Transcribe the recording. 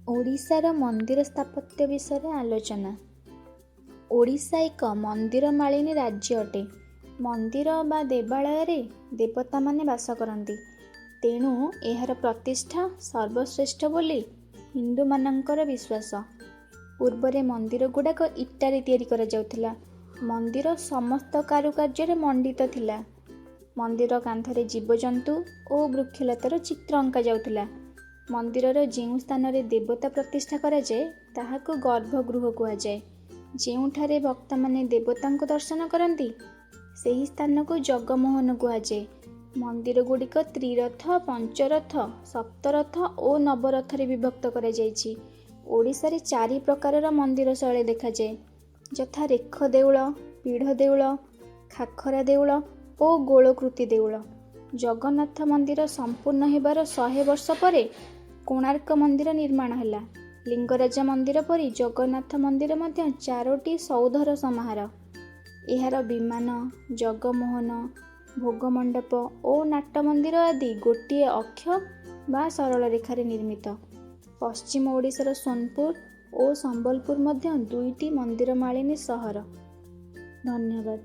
ଓଡ଼ିଶାର ମନ୍ଦିର ସ୍ଥାପତ୍ୟ ବିଷୟରେ ଆଲୋଚନା। ଓଡ଼ିଶା ଏକ ମନ୍ଦିରମାଳିନୀ ରାଜ୍ୟ ଅଟେ। ମନ୍ଦିର ବା ଦେବାଳୟରେ ଦେବତାମାନେ ବାସ କରନ୍ତି। ତେଣୁ ଏହାର ପ୍ରତିଷ୍ଠା ସର୍ବଶ୍ରେଷ୍ଠ ବୋଲି ହିନ୍ଦୁମାନଙ୍କର ବିଶ୍ୱାସ। ପୂର୍ବରେ ମନ୍ଦିରଗୁଡ଼ାକ ଇଟାରେ ତିଆରି କରାଯାଉଥିଲା। ମନ୍ଦିର ସମସ୍ତ କାରୁକାର୍ଯ୍ୟରେ ମଣ୍ଡିତ ଥିଲା। ମନ୍ଦିର କାନ୍ଥରେ ଜୀବଜନ୍ତୁ ଓ ବୃକ୍ଷଲତାର ଚିତ୍ର ଅଙ୍କା ଯାଉଥିଲା। ମନ୍ଦିରର ଯେଉଁ ସ୍ଥାନରେ ଦେବତା ପ୍ରତିଷ୍ଠା କରାଯାଏ, ତାହାକୁ ଗର୍ଭଗୃହ କୁହାଯାଏ। ଯେଉଁଠାରେ ଭକ୍ତମାନେ ଦେବତାଙ୍କୁ ଦର୍ଶନ କରନ୍ତି, ସେହି ସ୍ଥାନକୁ ଜଗମୋହନ କୁହାଯାଏ। ମନ୍ଦିରଗୁଡ଼ିକ ତ୍ରିରଥ, ପଞ୍ଚରଥ, ସପ୍ତରଥ ଓ ନବରଥରେ ବିଭକ୍ତ କରାଯାଇଛି। ଓଡ଼ିଶାରେ ଚାରି ପ୍ରକାରର ମନ୍ଦିର ଶୈଳୀ ଦେଖାଯାଏ, ଯଥା ରେଖ ଦେଉଳ, ପୀଢ଼ ଦେଉଳ, ଖାଖରା ଦେଉଳ ଓ ଗୋଳକୃତି ଦେଉଳ। ଜଗନ୍ନାଥ ମନ୍ଦିର ସମ୍ପୂର୍ଣ୍ଣ ହେବାର 100 ବର୍ଷ ପରେ କୋଣାର୍କ ମନ୍ଦିର ନିର୍ମାଣ ହେଲା। ଲିଙ୍ଗରାଜ ମନ୍ଦିର ପରି ଜଗନ୍ନାଥ ମନ୍ଦିର ମଧ୍ୟ ଚାରୋଟି ସୌଧର ସମାହାର। ଏହାର ବିମାନ, ଜଗମୋହନ, ଭୋଗମଣ୍ଡପ ଓ ନାଟ ମନ୍ଦିର ଆଦି ଗୋଟିଏ ଅକ୍ଷ ବା ସରଳ ରେଖାରେ ନିର୍ମିତ। ପଶ୍ଚିମ ଓଡ଼ିଶାର ସୋନପୁର ଓ ସମ୍ବଲପୁର ମଧ୍ୟ ଦୁଇଟି ମନ୍ଦିରମାଳିନୀ ସହର। ଧନ୍ୟବାଦ।